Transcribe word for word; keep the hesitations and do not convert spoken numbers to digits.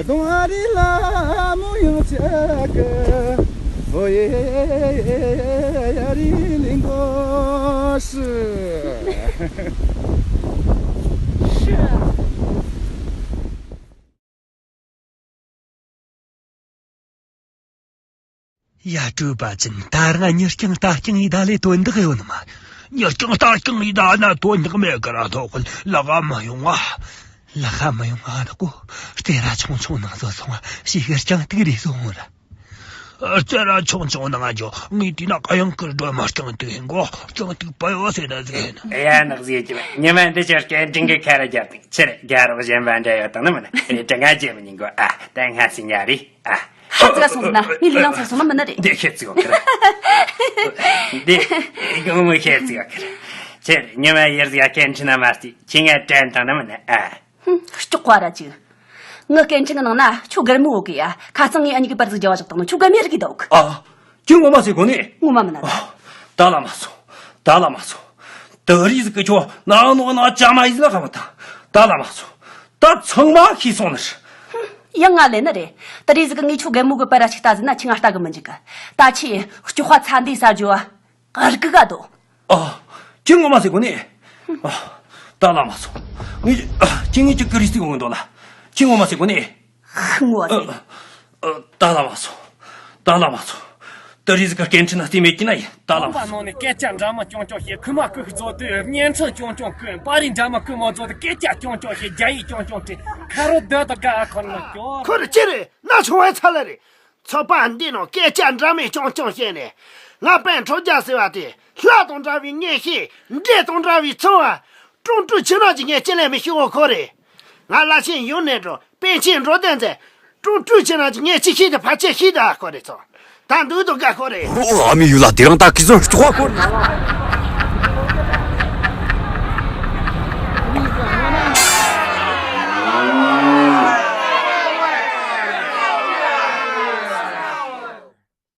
东阿里拉木有这个，我也呀里林多是。是。 ཡ། སྤྲུལ་པ་ཅན། ད་རང་མྱི་རྐྱང་རྟ་རྐྱང་ཡེད་ད་ལས་དོན་དག་ཡོད་ནི་མ། མྱི་རྐྱང་རྟ་རྐྱང་ཡེད་ད་ན་དོན་དག་མེད་གི་ར། ཐོག་ཁོ་ལག་མ་ཡོང་ང་། ལག་མ་ཡོང་ང་ནི་གོ། རྩེ་ར་ཆུང་ཆུང་ནང་བཟོ་སོང་ང་། ཞིག་གི་རྐྱང་ཐུག་རེ་བཟོ་འོང་ར། རྩེ་ར་ཆུང་ཆུང་ནང་འཇོག་ངས་དེ་ན་གཡང་ཁུར་སྒྲོལ་མ་རྐྱང་ཐུག་ཡིན་གོ། རྐྱང་ཐུག་པ་ཡོད་ཟེར་ན་ཟེར་ན། ཡ། ནག་ཟིག་གི་ཉི་མ་འདི་ཆར་སྐད་འཕྲིན་གི་ཁ་ར་རྒྱབ་དང་ཕྱིར་རྒྱ་རོགས་གཞན་པ་འདྲ་ཡོད་དང་ནི་མིན། རེད་དྲ་ང་རྗེ་མི་ཉིན་གོ། ཨ། ད་ང་སི་ཉ་རེད། ཨ། ཤ་ཙི་ག་སོང་ཟིན་ན། ངའི་ལུས་ཡང་ཚར་སོང་ན་མིན་ན་རེད། འདི་ཤེས་ཙི་གོ་ཁེར། འདི་གང་མི་ཤེས་ཙི་གོ་ཁེར། ཁྱེད་ཉི་མ་ཡར་ཟིག་སྐད་འཕྲིན་ན་མ་རྩིས་ཁྱི་ང་དྲན་དང་ན་མིན་ན། ཨ། ཧུམ། སྐྱོག་པ་ར་ཅིག། ངའི་སྐད་འཕྲིན་གི་ནང་ན་ཁྱོད་སྒེར་མོ་ཡོད་གི་ཡ། ཁ་སང་ངས་ཨ་ཉི་གི་པར་ཟིག་རྒྱབ་བ་བཞག་དང་ནི་ཁྱོད་སྒེར་མོ་རིག་གི་འདུག། ཨ། ཁྱོད་ངོ་མ་ཟེར་གོ་ནི། ངོ་མ་མིན་ན། ཨ། ད་ལ་མ་སོང་། ད་ལ་མ་སོང་། དེ་རིས་ཟིག་གི་ཁྱོད་ནང་ནོ་ན་ཅ་མ་ཡིས་ལ་ཁ་མ་ཐང་། ད་ལ་མ་སོང་། ད་ཚང་མ་ཤེས་སོང་ནི་རེད། ཡང་ང་ལེ་ནི་རེད། དེ་རིས་ཟིག་གི་ངས་ཁྱོད་རྒན་མོ་གི་པར་ར་ཞིག་ལྟ་ཟིན་ན་ཁྱི་ང་ལྟ་གི་མི་འཇུག་གི། ད་ཁྱི་སྐྱོ་ཁ་ཚ་འདི་ས་ཇོ་བ་རིག་གི་ག་དོ། ཨ། ཁྱི་ངོ་མ་ཟེར་གོ་ནི། ཨ། ད་ལ་མ་སོང་། ངས་ཁྱི་ངས་ཅིག་གི་རིས་ཟིག་འོང་འདུག་ལ། ཁྱི་ངོ་མ་ཟེར་གོ་ནི། ངོ་ཟེར། ཨ། ཨ། ད་ལ་མ་སོང་། ད་ལ་མ་སོང་། དེ་རིས་ཟིག་གི་སྐད་འཕྲིན་ན་རྩིས་མེད་ཀྱི་ན་ཡིན། ད་ལ་མ་སོང་། ཁང་པ་ནང་ནས་སྐད་ཆ་འདྲ་མོ་རྐྱང་རྐྱང་བཤད། ཁུག་མ་ཁུག་བཟོ་དུས་བརྙན་འཕྲིན་རྐྱང་རྐྱང་བཀོད། པར་རིས་འདྲ་མོ་རྐུ་མ་བཟོ་དུས་སྐད་ཆ་རྐྱང་རྐྱང་བཤད། རྒྱ་ཡིག་རྐྱང་རྐྱང་བྲིས། ཁ་རོ་སྡོད་དུ་དགའ་ཁོ་ན་སྐྱོ། ཁོ་རེ་ཅི་རེད། ན་ཆུང་བའི་ཚ་ལ་རེད། ཚོགས་པ་འདི་ནང་སྐད་ཆ་འདྲ་མིན་རྐྱང་རྐྱང་བཤད་ནས། ང་པན་ཁྲོ་རྒྱ་ཟེར་བ་དེ་ལྷ་དང་འདྲ་བའི་མངོན་ཤེས། འདྲེ་དང་འདྲ་བའི་ཚོར་བ། ཀྲུང་ཀྲུང་ཕྱི་ནང་གི་ངས་ཅི་ལས་མི་ཤེས་འོ་ཁོ་རེད། ང་བླ་ཆེན་ཡུན་ནས་འགྲོ། པན་ཆེན་འགྲོ་བསྟན་མཛད། ཀྲུང་ཀྲུང་ཕྱི་ནང་གི་ངས་ཅི་ཤེས་དེ་ཕལ་ཆེར་ཤེས་ད་ཁོ་རེད་ཚོ། ད་འདུག་འདུག་ག་ཁོ་རེད། ཨོ། ཨ་མི་ཡུལ་ལ་དེ་རང་ད་ཁི་སོ་ཤོག་ཁོ་རེད།